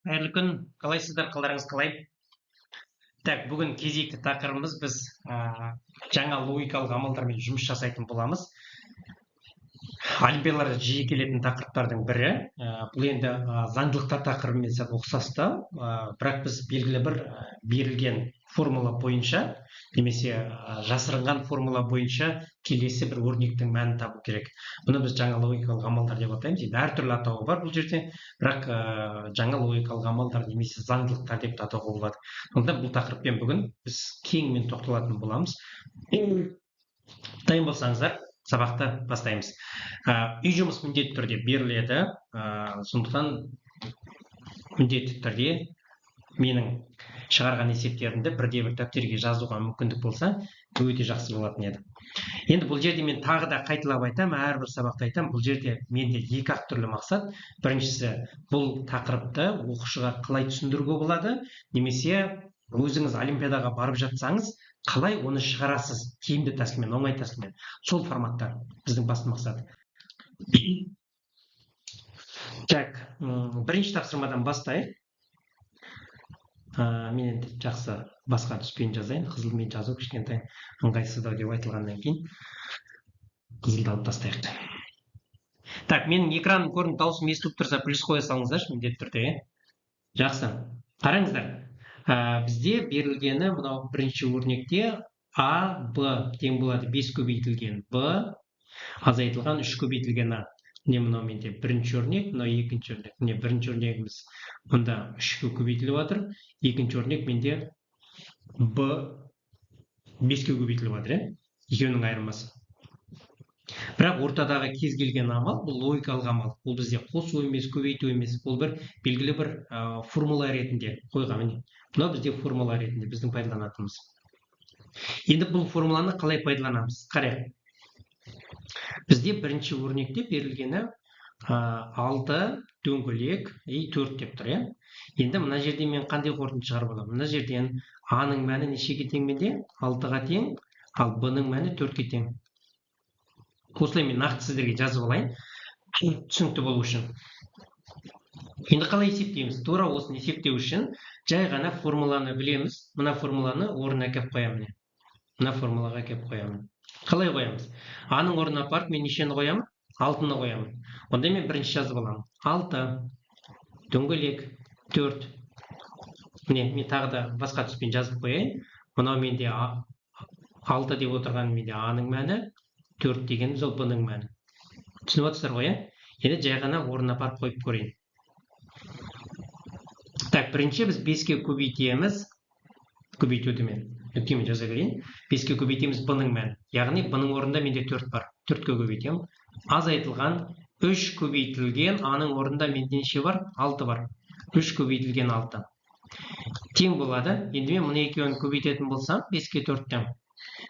Қайырлы күн! Қалайсыздар, қалдарыңыз қалай? Так, бүгін кезекті тақырыбымыз: біз жаңа логикалық амалдармен жұмыс жасайтын боламыз. Олимпиадаларда жиі келетін тақырыптардың бірі. Бұл енді заңдылықтар тақырыбымен сәл ұқсас та, бірақ біз белгілі бір берілген формула бойынша немесе жасырынған формула бойынша келесі бір өрнектің мәнін табу керек. Бұны біз жаңа логикалық амалдар деп атаймыз. Енді әртүрлі атауы бар бұл жерде, бірақ жаңа логикалық амалдар немесе заңдылықтар деп те атауға болады. Сондықтан бұл тақырыппен бүгін біз кеңінен тоқталатын боламыз. Дайын болсаңыздар, сабақты бастаймыз. Үй жұмыс міндетті түрде беріледі, сондықтан міндетті түрде менің шығарған есептерімді бірде бір дәптерге жазуға мүмкіндік болса, өте жақсы болатын еді. Енді бұл жерде мен тағы да қайталап айтамын, әрбір сабақта айтамын: бұл жерде менде екі ақ түрлі мақсат. Біріншісі, бұл тақырыпты оқушыға қалай түсіндіруге болады немесе өзіңіз олимпиадаға барып жатсаңыз, қалай оны шығарасыз тиімді тәсілмен, оңай тәсілмен. Сол форматта біздің басты мақсат. Так, бірінші тапсырмадан бастайық. Мен енді жақсы басқа түспен жазайын, қызылмен жазу кішкентай ыңғайсыздау деп айтылғаннан кейін, қызылды алып тастайық. Так, менің экраным көрініп, дауысым естіліп тұрса, плюс қоя салыңыздаршы міндетті түрде, иә. Жақсы, қараңыздар, бізде берілгені мынау: бірінші өрнекте а б тең болады 5 көбейтілген б азайтылған 3 көбейтілген а. Міне, мынау менде бірінші өрнек, мынау екінші өрнек. Міне, бірінші өрнегіміз мұнда 3-ке көбейтіліп жатыр, екінші өрнек менде б 5-ке көбейтіліп жатыр, иә, екеуінің айырмасы. Бірақ ортадағы кез келген амал, бұл логикалық амал, ол бізде қосу емес, көбейту емес, ол бір белгілі бір формула ретінде қойған. Міне, мынау бізде формула ретінде біздің пайдаланатынымыз. Енді бұл формуланы қалай пайдаланамыз, қарайық. Бізде бірінші өрнекте берілгені алты дөңгелек и төрт деп тұр, иә. Енді мына жерде мен қандай қорытынды шығарып аламын? Мына жерден а-ның мәні нешеге тең? Менде алтыға тең, ал б-ның мәні төртке тең. Осылай мен нақты сіздерге жазып алайын, түсінікті болу үшін. Енді қалай есептейміз? Тура осыны есептеу үшін жай ғана формуланы білеміз. Мына формуланы орнына әкеліп қоямын. Міне, мына формулаға әкеліп қоямын. Қалай қоямыз? Аның орнына апарып мен нешені қоямын? Алтыны қоямын. Онда мен бірінші жазып аламын: алты дөңгелек төрт. Міне, мен тағы да басқа түспен жазып қояйын. Мынау менде алты деп отырған менде аның мәні, төрт дегеніміз ол б-ның мәні. Түсініп отырсыздар ғой, иә? Енді жай ғана орнына апарып қойып көрейін. Так, бірінші біз беске көбейтеміз. Көбейтуді мен нүктемен жаза берейін. Беске көбейтеміз б-ның мәнін, яғни б-ның орнында менде төрт бар, төртке көбейтемін, азайтылған үш көбейтілген аның орнында менде неше бар? Алты бар. Үш көбейтілген алты тең болады. Енді мен мына екеуін көбейтетін болсам, беске төрттен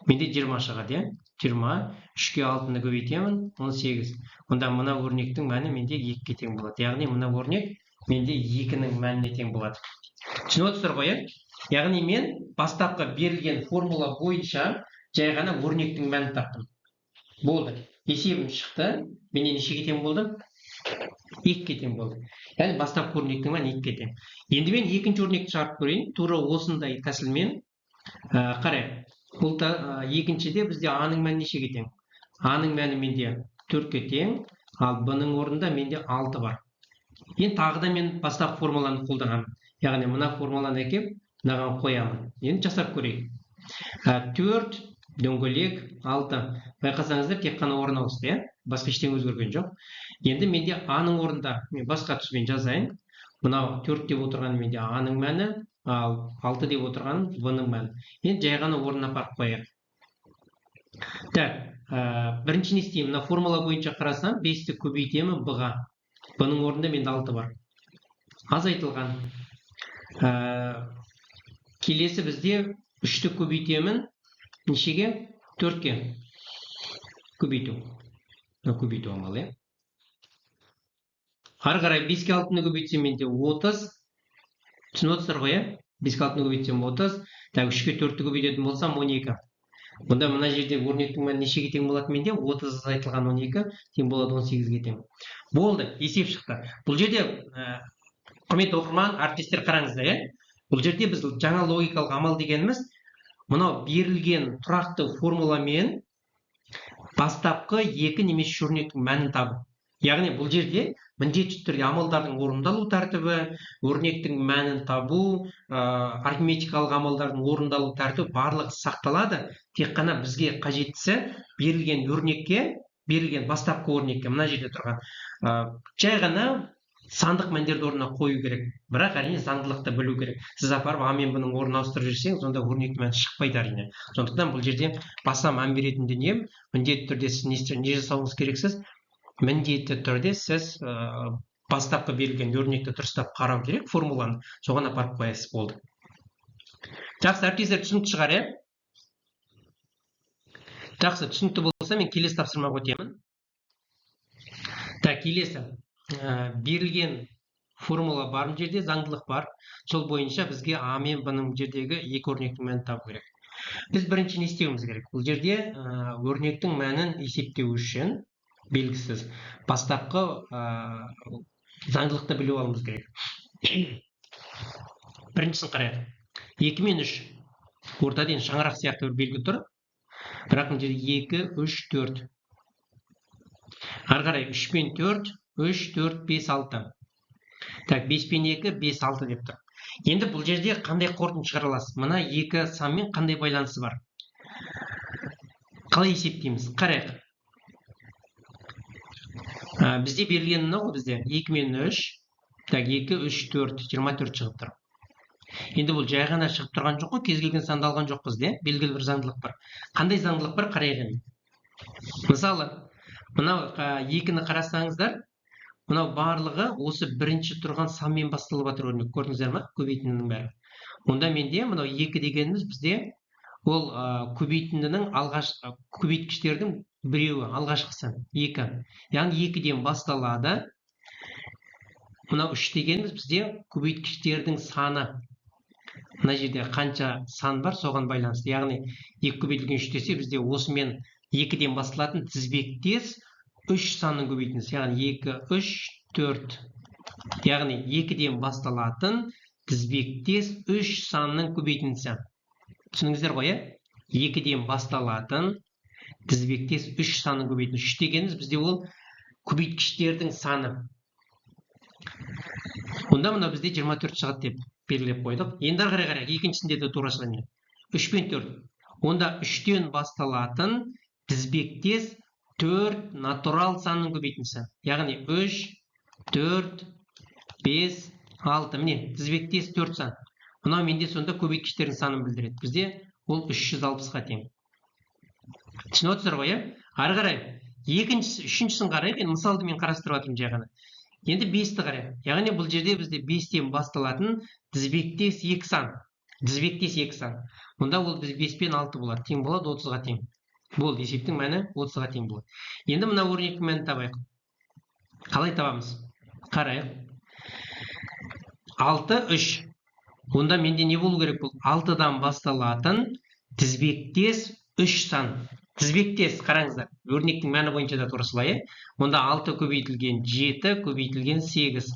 менде 20 шығады, иә. 20, үшке алтыны көбейтемін, 18. Онда мына өрнектің мәні менде екіге тең болады, яғни мына өрнек менде екінің мәніне тең болады. Түсініп отырсыздар ғой, иә? Яғни мен бастапқы берілген формула бойынша жай ғана өрнектің мәнін таптым, болды, есебім шықты. Менде нешеге тең болды? Екіге тең болды. Яғни бастапқы өрнектің мәні екіге тең. Енді мен екінші өрнекті шығарып көрейін тура осындай тәсілмен. Қарайық, бұл та, екіншіде бізде аның мәні нешеге тең? Аның мәні менде төртке тең, ал б-ның орнында менде алты бар. Енді тағы да мен бастапқы формуланы қолданамын, яғни мына формуланы әкеліп мынаған қоямын. Енді жасап көрейік. Төрт дөңгелек алты. Байқасаңыздар, тек қана орын ауысты, иә, басқа ештеңе өзгерген жоқ. Енді менде аның орнында, мен басқа түспен жазайын, мынау төрт деп отырған менде аның мәні, ал алты деп отырған б-ның мәні. Енді жай ғана орнына апарып қояйық. Так, бірінші не істеймін? Мына формула бойынша қарасам, бесті көбейтемін б-ға, б-ның орнында менде алты бар, азайтылған. Келесі бізде үшті көбейтемін нешеге? Төртке көбейту, мына көбейту амалы, иә. Ары қарай беске алтыны көбейтсем, менде 30. Түсініп отырсыздар ғой, иә? Беске алтыны көбейтсем, 30. Так, үшке төртті көбейтетін болсам, 12. Онда мына жерде өрнектің мәні нешеге тең болады менде? 30 азайтылған 12 тең болады 18-ге тең. Болды, есеп шықты. Бұл жерде Құрметті оқырман, әріптестер, қараңыздар, иә? Бұл жерде біз жаңа логикалық амал дегеніміз мынау берілген тұрақты формуламен бастапқы екі немесе үш өрнектің мәнін табу. Яғни бұл жерде міндетті түрде амалдардың орындалу тәртібі, өрнектің мәнін табу, арифметикалық амалдардың орындалу тәртібі барлығы сақталады. Тек қана бізге қажеттісі берілген өрнекке, берілген бастапқы өрнекке мына жерде тұрған жай ғана сандық мәндерді орнына қою керек. Бірақ әрине заңдылықты білу керек. Сіз апарып А мен Б-ның орнын ауыстырып жіберсеңіз, онда өрнектің мәні шықпайды әрине. Сондықтан бұл жерде баса мән беретін дүние, міндетті түрде сіз не жасауыңыз керексіз? Міндетті түрде сіз бастапқы берілген өрнекті дұрыстап қарау керек, формуланы, соған апарып қоясыз, болды. Жақсы, әріптестер, түсінікті шығар, иә? Жақсы, түсінікті болса, мен келесі тапсырмаға өтемін. Так, келесі. Берілген формула бар, мына жерде заңдылық бар. Сол бойынша бізге А мен Б-ның жердегі екі өрнектің мәнін табу керек. Біз бірінші не істеуіміз керек? Бұл жерде өрнектің мәнін есептеу үшін белгісіз бастапқы заңдылықты біліп алуымыз керек. Біріншісін қарайық. 2 мен 3. Ортада енді шаңырақ сияқты бір белгі тұр. Бірақ мына жерде 2, 3, 4. Ары қарай 3 пен 4, 3, 4, 5, 6. Так, 5 пен 2, 5, 6 деп тұр. Енді бұл жерде қандай қорытынды шығара аласыз? Мына екі санмен қандай байланысы бар? Қалай есептейміз? Қарайық. Бізде берілген мынау ғой, бізде 2 мен 3, так, 2, 3, 4, 24 шығып тұр. Енді бұл жай ғана шығып тұрған жоқ қой, кез келген санды алған жоқпыз, де? Белгілі бір заңдылық бар. Қандай заңдылық бар, қарайық енді. Мысалы, мынау 2-ні қарасаңыздар, мынау барлығы осы бірінші тұрған санмен басталып жатыр өрнек. Көрдіңіздер ма? Көбейтіндінің бәрі. Онда менде мынау 2 дегеніміз бізде ол көбейтіндінің алғаш, көбейткіштердің біреуі, алғашқысы 2. Яғни 2-ден басталады. Мынау 3 дегеніміз бізде көбейткіштердің саны. Мына жерде қанша сан бар, соған байланысты. Яғни 2 көбейтілген 3 десе, бізде осымен 2-ден басталатын тізбектес 3 санның көбейтіндісі. Яғни 2, 3, 4. Яғни 2-ден басталатын тізбектес 3 санның көбейтіндісі. Түсініңіздер ғой, иә? 2-ден басталатын тізбектес 3 санның көбейтіндісі. 3 дегеніміз бізде ол көбейткіштердің саны. Онда мына бізде 24 шығады деп белгілеп қойдық. Енді ары қарай қарайық, екіншісінде де тура солай. 3 пен 4. Онда 3-тен басталатын тізбектес 4 натурал санның көбейтіндісі. Яғни 3, 4, 5, 6. Міне, тізбектес 4 сан. Мынау менде сонда көбейткіштердің санын білдіреді. Бізде ол 360-ға тең. Түсініп отырсыздар ғой, иә? Ары қарай екіншісі, үшіншісін қарайық. Енді мысалды мен қарастырып жатырмын жай ғана. Енді 5-ті қарайық. Яғни бұл жерде бізде 5-тен басталатын тізбектес 2 сан. Тізбектес 2 сан. Онда ол біз 5 пен 6 болады. Тең болады 30-ға тең. Болды, есептің мәні 30-ға тең болады. Енді мына өрнектің мәнін табайық. Қалай табамыз? Қарайық. 6, 3. Онда менде не болу керек бұл? 6-дан басталатын тізбектес 3 сан. Тізбектес, қараңыздар, өрнектің мәні бойынша да тура солай, иә? Онда 6 көбейтілген 7 көбейтілген 8.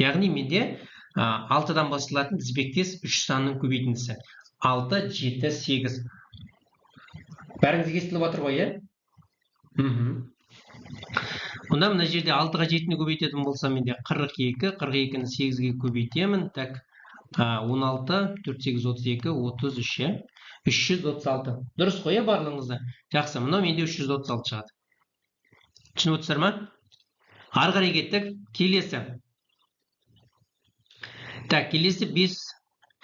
Яғни менде 6-дан басталатын тізбектес 3 санның көбейтіндісі. 6, 7, 8. Бәріңізге естіліп отыр ғой, иә? Онда мына жерде 6-ға 7-ні көбейтетін болсам, менде 42, 42-ні 8-ге көбейтемін. Так, 16, 4, 8, 32, 33, иә? 336. Дұрыс қой, иә, барлығыңызда? Жақсы, мынау менде 336 шығады. Түсініп отырсыздар ма? Ары қарай кеттік. Келесі. Так, келесі 5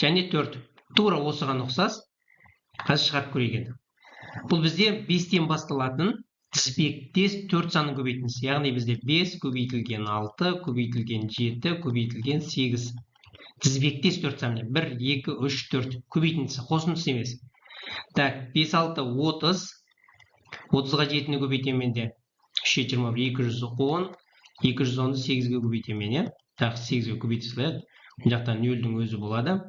және 4. Тура осыған ұқсас. Қазір шығарып көрейік енді. Бұл бізде 5-тен басталатын тізбектес 4 санның көбейтіндісі. Яғни бізде 5 көбейтілген 6 көбейтілген 7 көбейтілген 8. Тізбектес 4 сан. 1, 2, 3, 4. Көбейтіндісі, қосындысы емес. Так, 5, 6, 30. 30-ға 7-ні көбейтемін менде. 3, 21, 210. 210-ды 8-ге көбейтемін мен, иә? Так, 8-ге көбейте салайық. Мына жақта нөлдің өзі болады.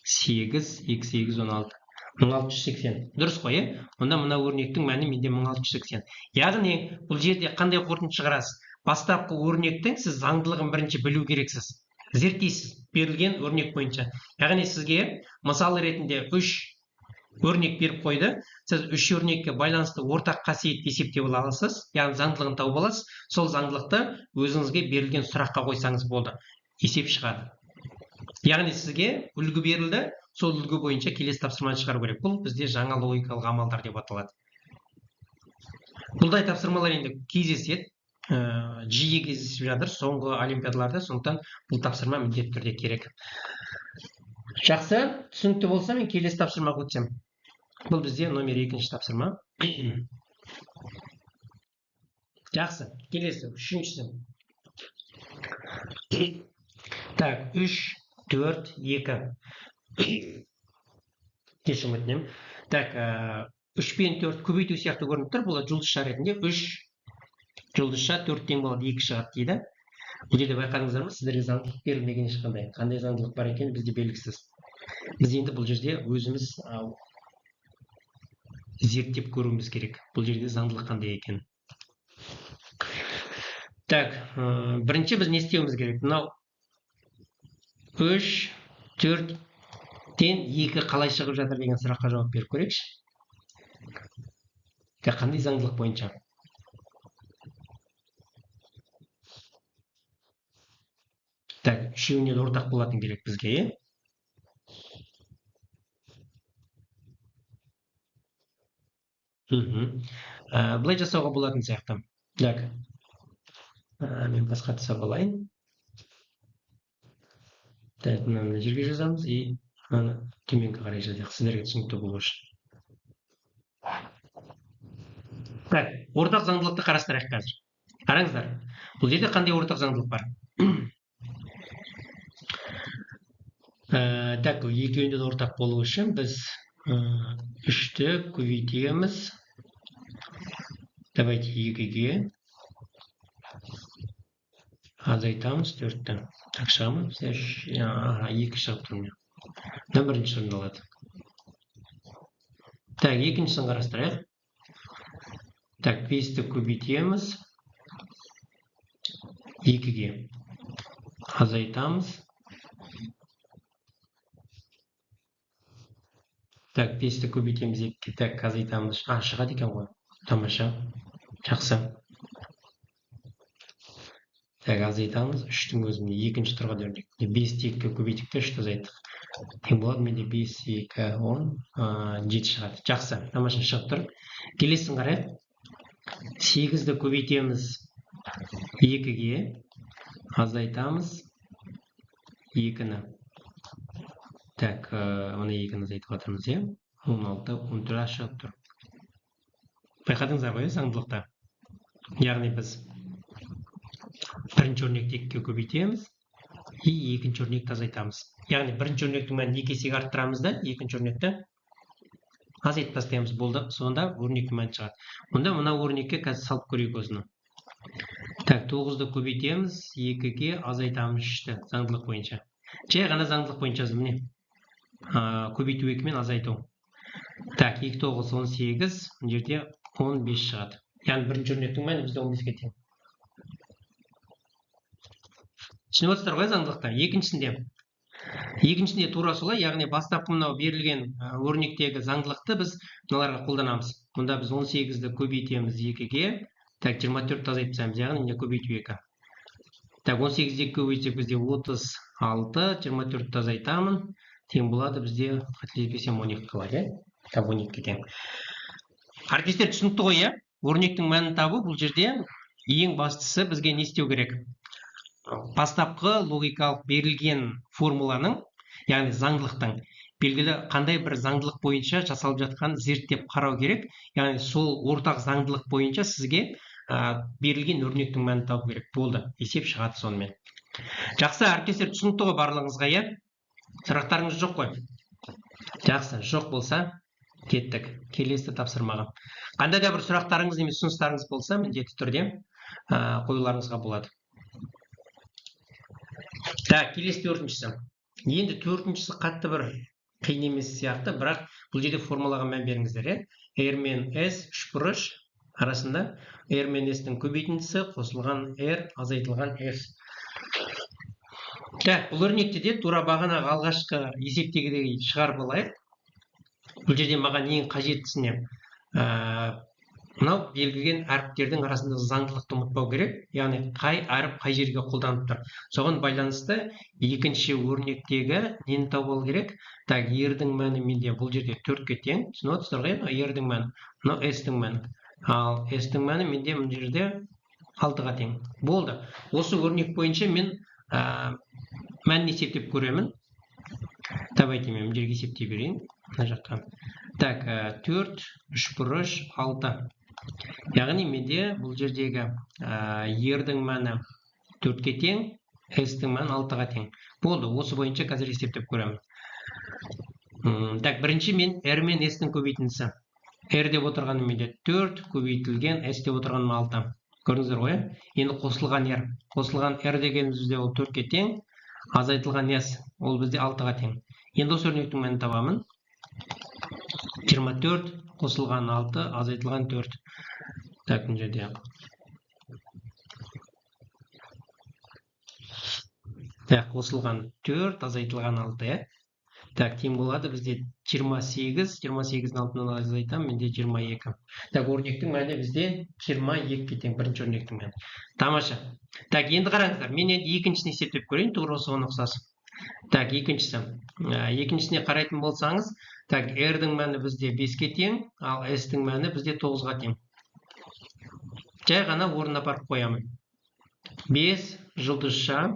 8, 2, 8, 16. 1680. Дұрыс қой, иә? Онда мына өрнектің мәні менде 1680. Яғни бұл жерде қандай қорытынды шығарасыз? Бастапқы өрнектің сіз заңдылығын бірінші білу керексіз. Зерттейсіз берілген өрнек бойынша. Яғни сізге мысал ретінде 3 өрнек беріп қойды. Сіз 3 өрнекке байланысты ортақ қасиет есептеп аласыз, яғни заңдылығын тауып аласыз. Сол заңдылықты өзіңізге берілген сұраққа қойсаңыз болды. Есеп шығады. Яғни сізге үлгі берілді, сол үлгі бойынша келесі тапсырманы шығару керек. Бұл бізде жаңа логикалық амалдар деп аталады. Бұндай тапсырмалар енді кездеседі, жиі кездесіп жатыр соңғы олимпиадаларда, сондықтан бұл тапсырма міндетті түрде керек. Жақсы, түсінікті болса, мен келесі тапсырмаға өтсем. Бұл бізде номер 2 тапсырма. Жақсы, келесі үшіншісі. Так, 3, 4, 2. Кешірім өтінемін. Так, 3 пен 4 көбейту сияқты көрініп тұр. Бұл жұлдызша ретінде 3 жұлдызша 4 тең болады, 2 шығады дейді. Бұл жерде байқадыңыздар ма, сіздерге заңдылық берілмеген ешқандай. Қандай заңдылық бар екені бізде белгісіз. Біз енді бұл жерде өзіміз зерттеп көруіміз керек. Бұл жерде заңдылық қандай екен. Так, бірінші біз не істеуіміз керек? Мынау 3, 4-тен 2 қалай шығып жатыр деген сұраққа жауап беріп көрейікші. Қандай заңдылық бойынша? Так, үшеуіне де ортақ болатын керек бізге, е? Былай жасауға болатын сияқты. Так, мен басқа түс алайын. Так, мынаны жерге жазамыз и мынаны төменге қарай жазайық, сіздерге түсінікті болу үшін. Так, ортақ заңдылықты қарастырайық қазір. Қараңыздар, бұл жерде қандай ортақ заңдылық бар? Так, екеуінде де ортақ болу үшін біз 3-ті көбейтеміз. Давайте 2-ге азайтамыз 4-ті. Так, шыға ма? Бізде 2 шығып тұр міне. Мына бірінші орынды алады. Так, екіншісін қарастырайық. Так, 5-ті көбейтеміз. 2-ге азайтамыз. Так, 5-ті көбейтеміз 2-ге. Так, азайтамыз. Шығады екен ғой. Тамаша. Жақсы. Так, азайтамыз. 3-тің өзіне екінші тұрған өрнек. 5-ті 2-ге көбейттік те 3-ті азайттық. Тең болады менде 5, 2, 10, 7 шығады. Жақсы, тамаша шығып тұр. Келесін қарайық. 8-ді көбейтеміз 2-ге, азайтамыз 2-ні. Так, мына 2-ні азайтып жатырмыз, иә? 16, 14 шығып тұр. Байқадыңыздар ғой, заңдылықта. Яғни біз бірінші өрнекті 2-ге көбейтеміз и екінші өрнекті азайтамыз. Яғни бірінші өрнектің мәнін 2 есеге арттырамыз да, екінші өрнекті азайтып тастаймыз. Болды, сонда өрнектің мәні шығады. Онда мына өрнекке қазір салып көрейік осыны. Так, 9-ды көбейтеміз, 2-ге азайтамыз 3-ті заңдылық бойынша. Жай ғана заңдылық бойынша міне. Көбейту 2 мен азайту. Так, 2, 9, 18, мына жерде 15 шығады. Яғни бірінші өрнектің мәні бізде 15-ге тең. Түсініп отырсыздар ғой заңдылықта. Екіншісінде тура солай, яғни бастапқы мынау берілген өрнектегі заңдылықты біз мыналарға қолданамыз. Мұнда біз 18-ді көбейтеміз 2-ге, так, 24-ті азайтып тастаймыз, яғни міне көбейту 2. Так, 18-ді көбейтсек бізде 36, 24-ті азайтамын, тең болады бізде, қателеспесем, 12 қалады, иә? Так, 12-ге тең. Әріптестер, түсінікті ғой, иә? Өрнектің мәнін табу бұл жерде ең бастысы бізге не істеу керек? Бастапқы логикалық берілген формуланың, яғни заңдылықтың белгілі қандай бір заңдылық бойынша жасалып жатқан зерттеп қарау керек. Яғни сол ортақ заңдылық бойынша сізге берілген өрнектің мәнін табу керек. Болды, есеп шығады сонымен. Жақсы, әріптестер, түсінікті ғой барлығыңызға, иә? Сұрақтарыңыз жоқ қой? Жақсы, жоқ болса кеттік келесі тапсырмаға. Қандай да бір сұрақтарыңыз немесе ұсыныстарыңыз болса, міндетті түрде қоюларыңызға болады. Так, келесі төртіншісі. Енді төртіншісі қатты бір қиын емес сияқты, бірақ бұл жерде формулаға мән беріңіздер, иә? R мен S үшбұрыш арасында R мен S-тің көбейтіндісі қосылған R азайтылған S. Так, бұл өрнекте де тура бағанағы алғашқы есептегідей шығарып алайық. Бұл жерде маған ең қажеттісіне мынау белгіген әріптердің арасында заңдылықты ұмытпау керек. Яғни қай әріп қай жерге қолданып тұр. Соған байланысты екінші өрнектегі нені тауып алу керек? Так, R-дің мәні менде бұл жерде 4-ке тең. Түсініп отырсыздар ғой, мынау R-дің мәні, мынау S-тің мәні. Ал S-тің мәні менде мына жерде 6-ға тең. Болды. Осы өрнек бойынша мен мәнін есептеп көремін. Давайте мен мына жерге есептей берейін. Мына жаққа. Так, 4, 3 бұрыш, 6. Яғни менде бұл жердегі R-дің мәні 4-ке тең, S-тің мәні 6-ға тең. Болды, осы бойынша қазір есептеп көремін. Так, бірінші мен R мен S-тің көбейтіндісі. R деп отырғаным менде 4 көбейтілген S деп отырғаным 6. Көрдіңіздер ғой, енді қосылған R. Қосылған R дегеніміз бізде ол 4-ке тең, азайтылған S ол бізде 6-ға тең. Енді осы өрнектің мәнін табамын. 24 қосылған 6 азайтылған 4. Так, мына жерде. Так, қосылған 4 азайтылған 6, иә. Так, тең болады бізде 28, 28-дің алтынан азайтамын, менде 22. Так, өрнектің мәні бізде 22-ге тең, бірінші өрнектің мәні. Тамаша. Так, енді қараңыздар, мен енді екіншісін есептеп көрейін, тура осыған ұқсас. Так, екіншісі. Екіншісіне қарайтын болсаңыз, так, R-дің мәні бізде 5-ке тең, ал S-тің мәні бізде 9-ға тең. Жай ғана орнына апарып қоямын. 5 жұлдызша,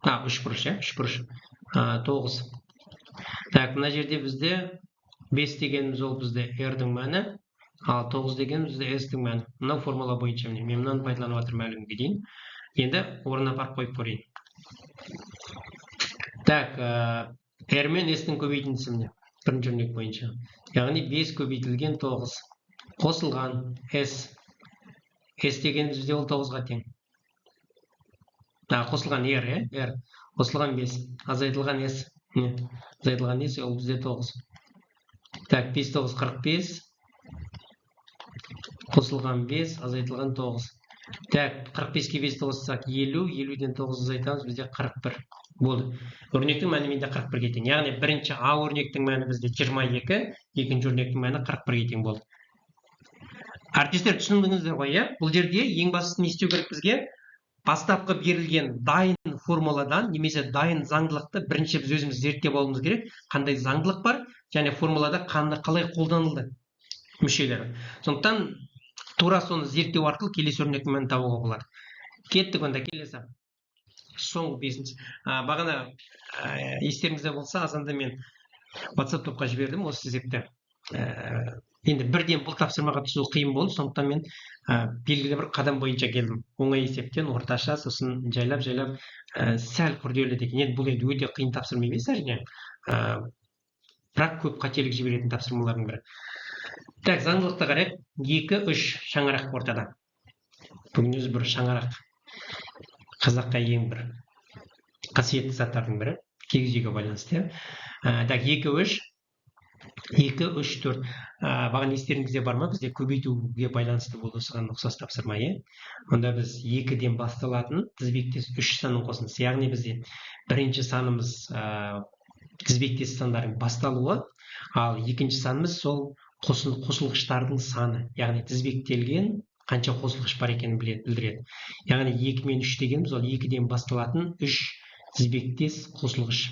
3 бұрыш, 3 бұрыш, 9. Так, мына жерде бізде 5 дегеніміз ол бізде R-дің мәні, ал 9 дегеніміз бізде S-тің мәні. Мынау формула бойынша міне мен мынаны пайдаланып жатырмын әлі күнге дейін. Енді орнына апарып қойып көрейін. Так, R мен S-тің көбейтіндісі міне бірінші өрнек бойынша. Яғни 5 көбейтілген 9 қосылған S. S дегеніміз бізде ол 9-ға тең. Қосылған R, R қосылған 5 азайтылған S. Азайтылған S ол бізде 9. Так, 5 9 45 қосылған 5 азайтылған 9. Так, 45-ке 5 қоссақ 50, 50-ден 9 азайтамыз, бізде 41 болды. Өрнектің мәні менде 41-ге тең. Яғни бірінші А өрнектің мәні бізде 22, екінші өрнектің мәні 41-ге тең болды. Әріптестер, түсіндіңіздер ғой, иә? Бұл жерде ең бастысы не істеу керек бізге? Бастапқы берілген дайын формуладан немесе дайын заңдылықты бірінші біз өзіміз зерттеп алуымыз керек. Қандай заңдылық бар және формулада қалай қолданылды мүшелері. Сондықтан тура соны зерттеу арқылы келесі өрнектің мәнін табуға болады. Кеттік онда келесі. Соңғы бесінші. Бағана естеріңізде болса, азанда мен WhatsApp топқа жібердім осы есепті. Енді бірден бұл тапсырмаға түсу қиын болды, сондықтан мен белгілі бір қадам бойынша келдім. Оңай есептен орташа, сосын жайлап-жайлап сәл күрделі деген. Енді бұл енді өте қиын тапсырма емес әрине. Бірақ көп қателік жіберетін тапсырмалардың бірі. Так, заңдылықты қарайық. 2, 3 шаңырақ ортада. Бүгін өзі бір шаңырақ. Қазаққа ең бір қасиетті заттардың бірі. Киіз үйге байланысты. Так, 2, 3. 2, 3, 4. Бағана естеріңізде бар ма? Бізде көбейтуге байланысты болды осыған ұқсас тапсырма, е? Онда біз 2-ден басталатын тізбектес 3 санның қосындысы. Яғни бізде бірінші санымыз тізбектес сандардың басталуы, ал екінші санымыз сол қосылғыштардың саны, яғни тізбектелген қанша қосылғыш бар екенін білдіреді. Яғни 2 мен 3 дегеніміз ол 2-ден басталатын 3 тізбектес қосылғыш.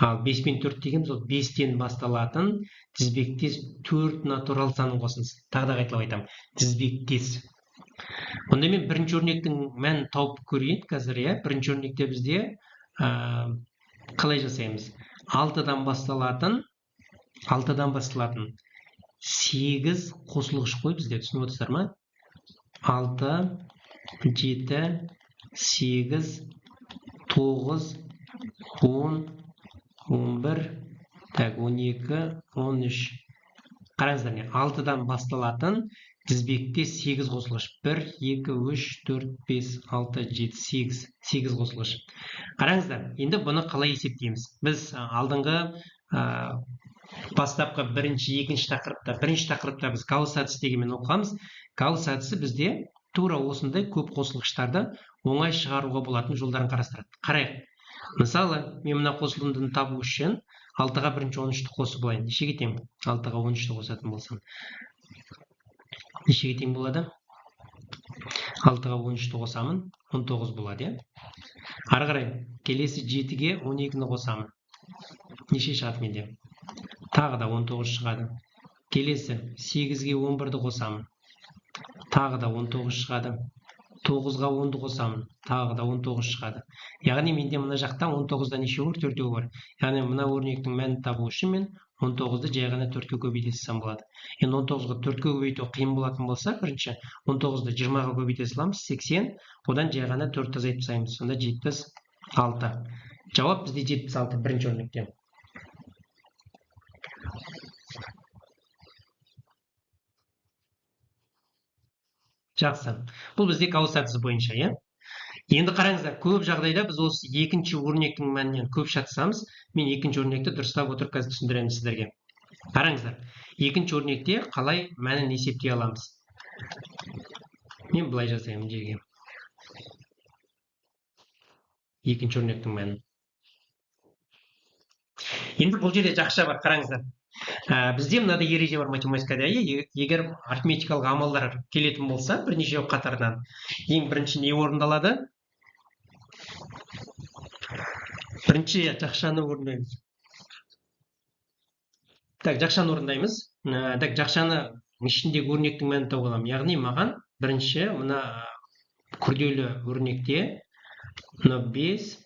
Ал 5 мен 4 дегеніміз ол 5-тен басталатын тізбектес 4 натурал санның қосындысы. Тағы да қайталап айтамын, тізбектес. Онда мен бірінші өрнектің мәнін тауып көрейін қазір, иә. Бірінші өрнекте бізде қалай жасаймыз? 6-дан басталатын 8 қосылғыш қой бізде, түсініп отырсыздар ма? 6, 7, 8, 9, 10, 11, так, 12, 13. Қараңыздар, не 6-дан басталатын тізбекте 8 қосылғыш. 1, 2, 3, 4, 5, 6, 7, 8. 8 қосылғыш. Қараңыздар, енді бұны қалай есептейміз? Біз алдыңғы бастапқы бірінші, екінші тақырыпта, бірінші тақырыпта біз Гаусс әдісі дегенмен оқығанбыз. Гаусс әдісі бізде тура осындай көп қосылғыштарды оңай шығаруға болатын жолдарын қарастырады. Қарайық. Мысалы, мен мына қосылымды табу үшін 6-ға бірінші 13-ті қосып алайын. Нешеге тең? 6-ға 13-ті қосатын болсам. Нешеге тең болады? 6-ға 13-ті қосамын, 19 болады, иә? Ары қарай келесі 7-ге 12-ні қосамын. Неше шығады менде? Тағы да 19 шығады. Келесі 8-ге 11-ді қосамын. Тағы да 19 шығады. 9-ға 10-ды қосамын. Тағы да 19 шығады. Яғни менде мына жақта 19-да неше бар? 4 бар. Яғни мына өрнектің мәнін табу үшін мен 19-ды жай ғана 4-ке көбейте салсам болады. Енді 19-ға 4-ке көбейту қиын болатын болса, бірінші 19-ды 20-ға көбейте саламыз, 80, одан жай ғана 4 азайтып тастаймыз. Сонда 76. Жауап бізде 76 бірінші өрнекте. Жақсы. Бұл бізде Гаусс әдісі бойынша, иә? Енді қараңыздар, көп жағдайда біз осы екінші өрнектің мәнінен көп шатысамыз. Мен екінші өрнекті дұрыстап отырып қазір түсіндіремін сіздерге. Қараңыздар, екінші өрнекте қалай мәнін есептей аламыз? Мен былай жазайын жерге. Екінші өрнектің мәнін. Енді бұл жерде жақша бар, қараңыздар. Бізде мынадай ереже бар математикада, егер арифметикалық амалдар келетін болса, бірнеше қатарынан, ең бірінші не орындалады? Бірінші жақшаны орындаймыз. Так, жақшаны орындаймыз. Так, жақшаны ішіндегі өрнектің мәнін тауып аламын. Яғни маған бірінші мына күрделі өрнекте мына 5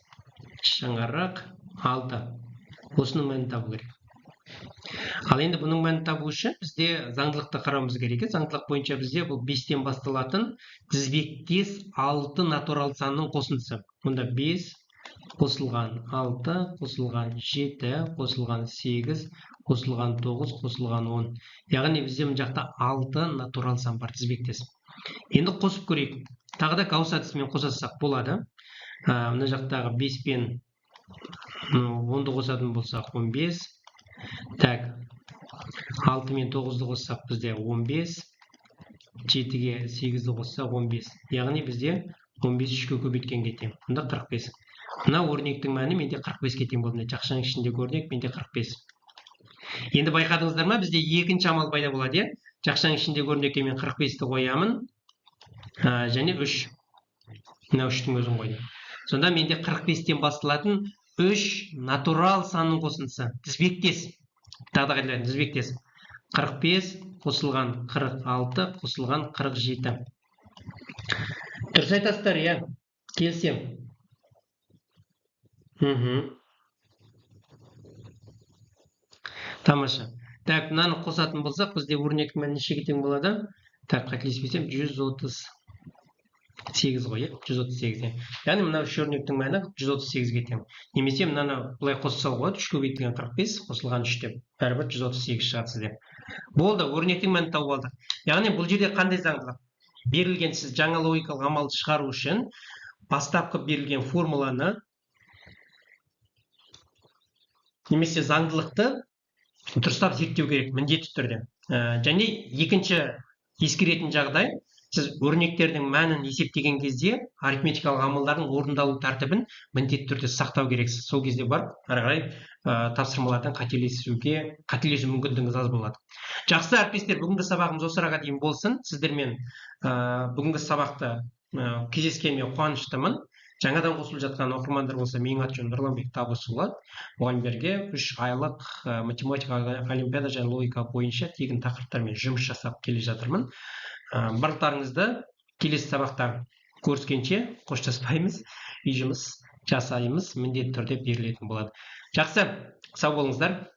шаңырақ 6 осының мәнін табу керек. Ал енді бұның мәнін табу үшін бізде заңдылықты қарауымыз керек. Заңдылық бойынша бізде бұл 5-тен басталатын тізбектес 6 натурал санның қосындысы. Онда 5 қосылған 6 қосылған 7 қосылған 8 қосылған 9 қосылған 10. Яғни бізде мына жақта 6 натурал сан бар тізбектес. Енді қосып көрейік. Тағы да Гаусс әдісімен қоса салсақ болады. Мына жақтағы 5 пен 10-ды қосатын болсақ 15. Так, 6 мен 9-ды қоссақ бізде 15, 7-ге 8-ді қоссақ 15. Яғни бізде 15 3-ке көбейткенге тең. Онда 45. Мына өрнектің мәні менде 45-ке тең болды. Жақшаның ішіндегі өрнек менде 45. Енді байқадыңыздар ма, бізде екінші амал пайда болады, иә? Жақшаның ішіндегі өрнекке мен 45-ті қоямын, және 3. Мына 3-тің өзін қойдым. Сонда менде 45-тен басталатын 3 натурал санның қосындысы. Тізбектес. Тағы да қайталаймын, тізбектес. 45 қосылған 46 қосылған 47. Дұрыс айтасыздар, иә? Келісемін. Тамаша. Так, мынаны қосатын болсақ, бізде өрнектің мәні нешеге тең болады? Так, қателеспесем 138 ғой, иә? 138. Яғни мына үш өрнектің мәні 138-ге тең. Немесе мынаны былай қоса салуға болады, 3 көбейтілген 45 қосылған 3 деп. Бәрібір 138 шығады сізде. Болды, өрнектің мәнін тауып алдық. Яғни бұл жерде қандай заңдылық? Берілген сіз жаңа логикалық амалды шығару үшін бастапқы берілген формуланы немесе заңдылықты дұрыстап зерттеу керек міндетті түрде. Және екінші ескеретін жағдай, сіз өрнектердің мәнін есептеген кезде арифметикалық амалдардың орындалу тәртібін міндетті түрде сақтау керексіз. Сол кезде барып ары қарай тапсырмалардан қателесу мүмкіндігіңіз аз болады. Жақсы, әріптестер, бүгінгі сабағымыз осы араға дейін болсын. Сіздермен бүгінгі сабақты кездескеніме қуаныштымын. Жаңадан қосылып жатқан оқырмандар болса, менің аты жөнім Нұрланбек Табысұлы. Мұғалімдерге 3 айлық математика олимпиада және логика бойынша тегін тақырыптармен жұмыс жасап келе жатырмын. Барлықтарыңызды келесі сабақта көріскенше қоштаспаймыз, үй жұмыс жасаймыз, міндетті түрде берілетін болады. Жақсы, сау болыңыздар.